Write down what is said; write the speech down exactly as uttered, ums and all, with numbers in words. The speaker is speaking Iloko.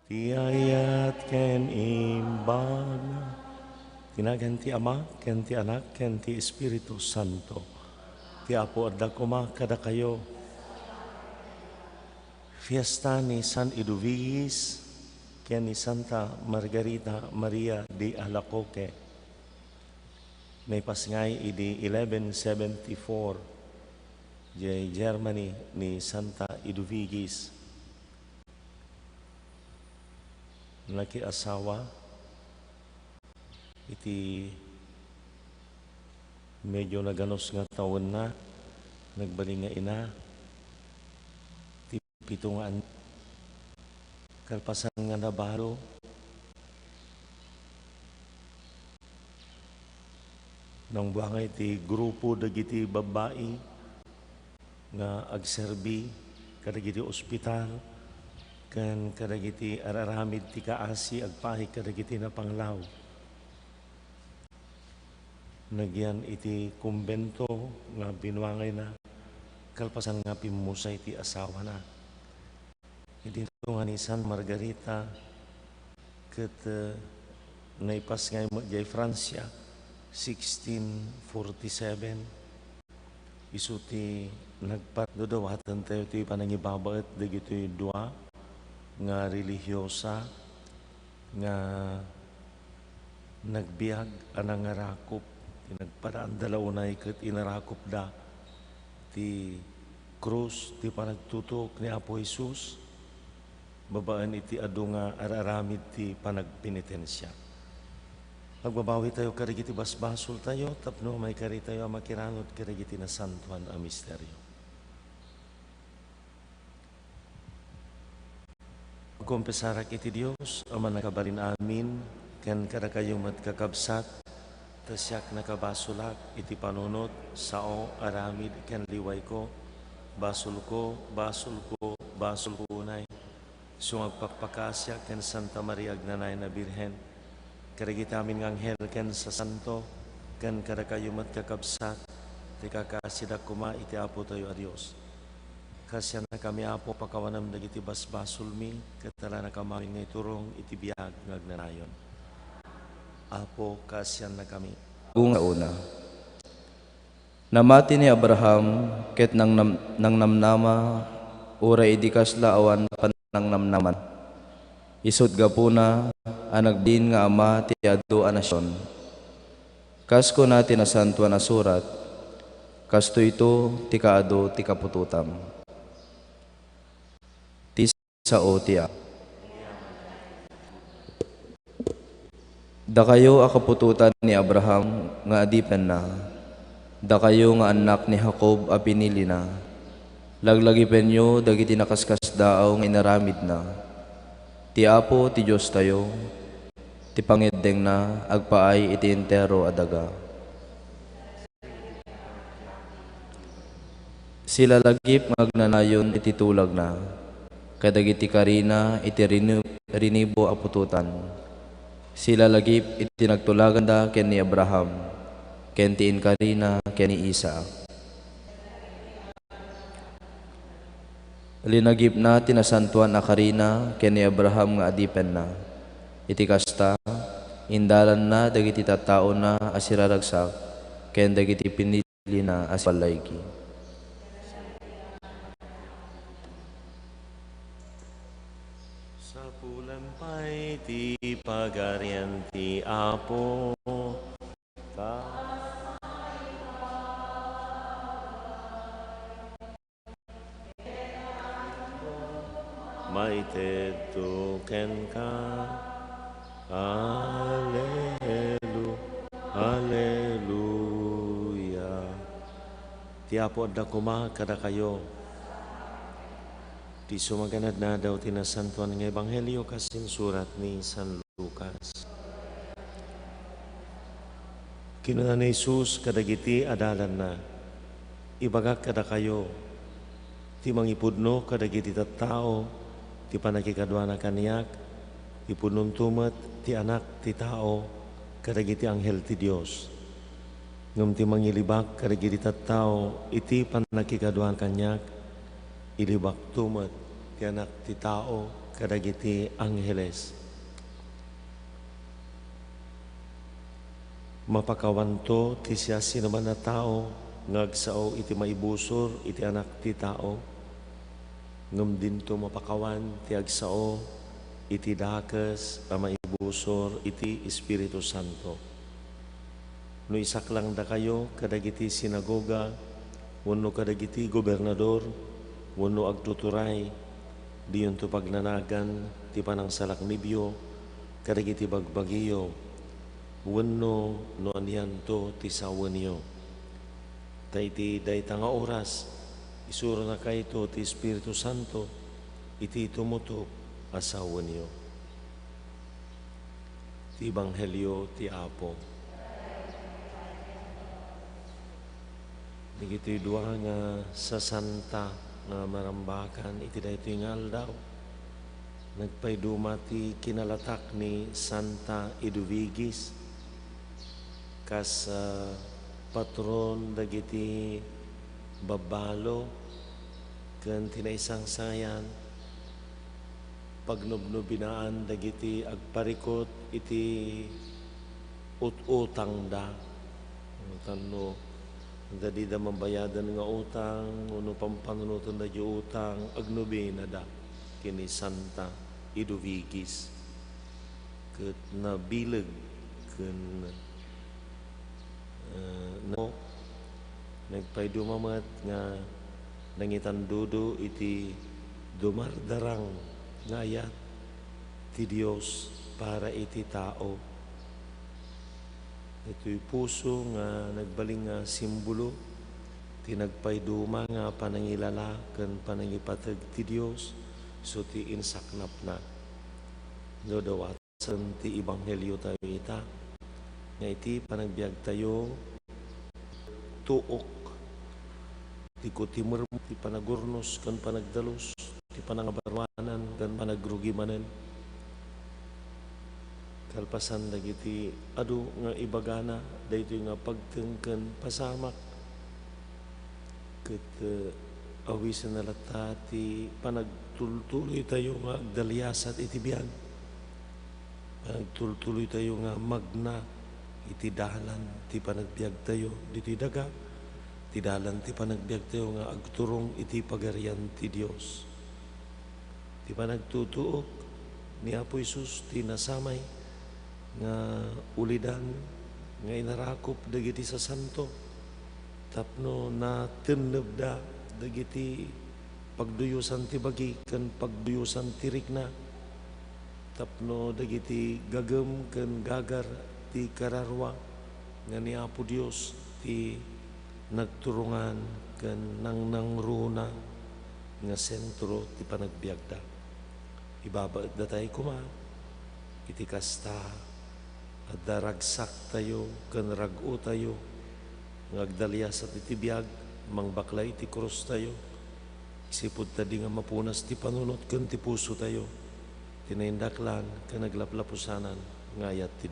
Ti ayat ken imbag. Ti nagan ti Ama, ken ti Anak, ken ti Espiritu Santo. Ti Apo adda koma kadakayo. Fiesta ni San Eduvigis ken ni Santa Margarita Maria de Alacoque. Naipasngay idi eleven seventy-four, idiay Germany ni Santa Eduvigis. Nakiasawa iti medyo naganus nga tawenna, nagbalin nga ina. Ti pito nga an-, kalpasan nga nabalo, nangbuangay ti grupo dagiti babbai nga agserbi kadagiti ospital ken kadagiti ar-aramid ti kaasi agpaay kadagiti napanglaw. Nagyan iti kumbento nga binuangayna kalpasan nga pimmusay ti asawana. Idi nga ni San Margarita ket, eh, naipasngay met idiay Francia, sixteen forty-seven. Isu ti nagpar-, dudawatentayo ti panangibabaet dagitoy dua nga relihiosa nga nagbiag a nangarakop. Ti nagpadaanda la unay ket inarakopda ti krus ti panagtutuok ni Apo Jesus babaen iti adu nga ar-aramid ti panagpenitensia. Agbabawitayo kadagiti basbasoltayo tapno maikaritayo a makiranod kadagiti nasantoan a misterio. Agkonfesarak iti Dios a mannakabalin amin, ken kadakayo met, kakabsat, ta siak nakabasolak iti panunot, sao, aramid, ken liwayko. Basolko, basolko, basolko unay. Isu nga agpakpakaasiak ken Santa Maria Agnanayon a Birhen, kadagiti amin nga anghel ken sasanto, ken kadakayo met, kakabsat, ti kakaasidak koma iti Apotayo a Dios. Kaasiannakami, Apo, pakawanem dagiti basbasolmi, ket alanakam amin nga iturong iti biag nga agnanayon. Apo, kaasiannakami. Gungauna. Namati ni Abraham ket nangnam-, nangnamnama uray idi kasla awan pannangnamnaman. Isut' gapuna a nagbalin nga ama ti adu a nasion. Kas kuna ti Nasantoan a Surat, "Kastoyto ti kaadu ti kaputotam." Ti sao ti a-, Dakayo a kaputotan ni Abraham nga adipenna, dakayo nga annak ni Jacob a pinilina, laglagipenyo dagiti nakaskasdaaw nga inaramidna. Ti Apo ti Diostayo, ti pangeddengna agpaay iti entero a daga. Silalagip nga agnanayon iti tulagna, kadagiti karina iti rinu-, rinibo a putotan. Silalagip iti nagtulaganda ken ni Abraham, ken ti inkarina ken ni Isaac. Linagipna ti nasantoan a karina ken ni Abraham nga adipenna. Iti kasta, indalanna dagiti tattaona a siraragsak ken dagiti pinilina a sipallaigi. Sapulan pay ti Pagarian ti Apo. Maitedto kenka. Alelu-, Alleluia. Ti Apo adda koma kadakayo. Ti sumaganad nga aldaw ti Nasantoan nga Ebanghelio kas insurat ni San Lucas. Kinuna ni Jesus kadagiti adalanna, "Ibagak kadakayo, ti mangipudno kadagiti tattao ti pannakikaduana kaniak, ipudnonto met ti Anak ti Tao kadagiti anghel ti Dios. Ngem ti mangilibak kadagiti tattao iti pannakikaduana kaniak, ilibakto met ti Anak ti Tao kadagiti angheles. Mapakawanto ti siasinoman a tao nga agsao iti maibusor iti Anak ti Tao, ngem dinto mapakawan ti agsao iti dakes a maibusor iti Espiritu Santo. No isaklangdakayo kadagiti sinagoga wenno kadagiti gobernador wenno agtuturay, diyonto pagnanagan ti panangsalaknibyo kadagiti bagbagiyo wenno no anianto ti sawenyo. Ta iti dayta nga oras, isuronakayto ti Espiritu Santo iti tumutok a sawenyo. Ti Ebanghelio ti Apo. Dagitoy dua nga sasanta nga marambakan iti daytoy nga aldaw, nagpayduma ti kinalatak ni Santa Edwigis kas, ah, patron dagiti babbalo ken ti naisangsangayan, pagnubnubinaan dagiti agparikut iti ut-utangda. Tapno adda dida mabayadan nga utang wenno pampanunotenda diay utang, agnubinada ken ni Santa Edwigis. Ket nabileg ken, eh, na-, nagpayduma met nga nangitandudo iti dumardarang nga ayat ti Dios para iti tao. Daytoy puso nga nagbalin nga simbolo ti nagpayduma nga panangilala ken panangipateg ti Dios isu ti insaknapna. Dawdawat- Sen ti ebangheliotayo ita, nga iti panagbiagtayo, tuok ti kutimer, ti panagurnos ken panagdalus, ti panangabaruanan ken panagrugi manen. Kalpasan dagiti adu nga ibagana, daytoy nga pagteng ken pasamak, ket, eh, awisenna latta ti panagtultuloytayo nga agdaliasat iti biag. Panagtultuloytayo nga magna iti dalan ti panagbiagtayo ditoy daga, ti dalan ti panagbiagtayo nga agturong iti Pagarian ti Dios. Ti panagtutuok ni Apo Jesus ti nasamay nga ulidan nga inarakop dagiti sasanto tapno natennebda dagiti pagduyosan ti bagi ken pagduyosan ti rikna, tapno dagiti gagem ken gagar ti kararua nga ni Apo Dios ti nagturongan ken nangnangruna nga sentro ti panagbiagda. Ibabaetdatayo koma iti kasta, adda ragsaktayo ken rag-otayo nga agdaliasat iti biag, mangbakla iti krustayo, isipud ta di nga mapunas ti panunot ken ti pusotayo, ti naindaklan ken naglaplapusanan nga ayat ti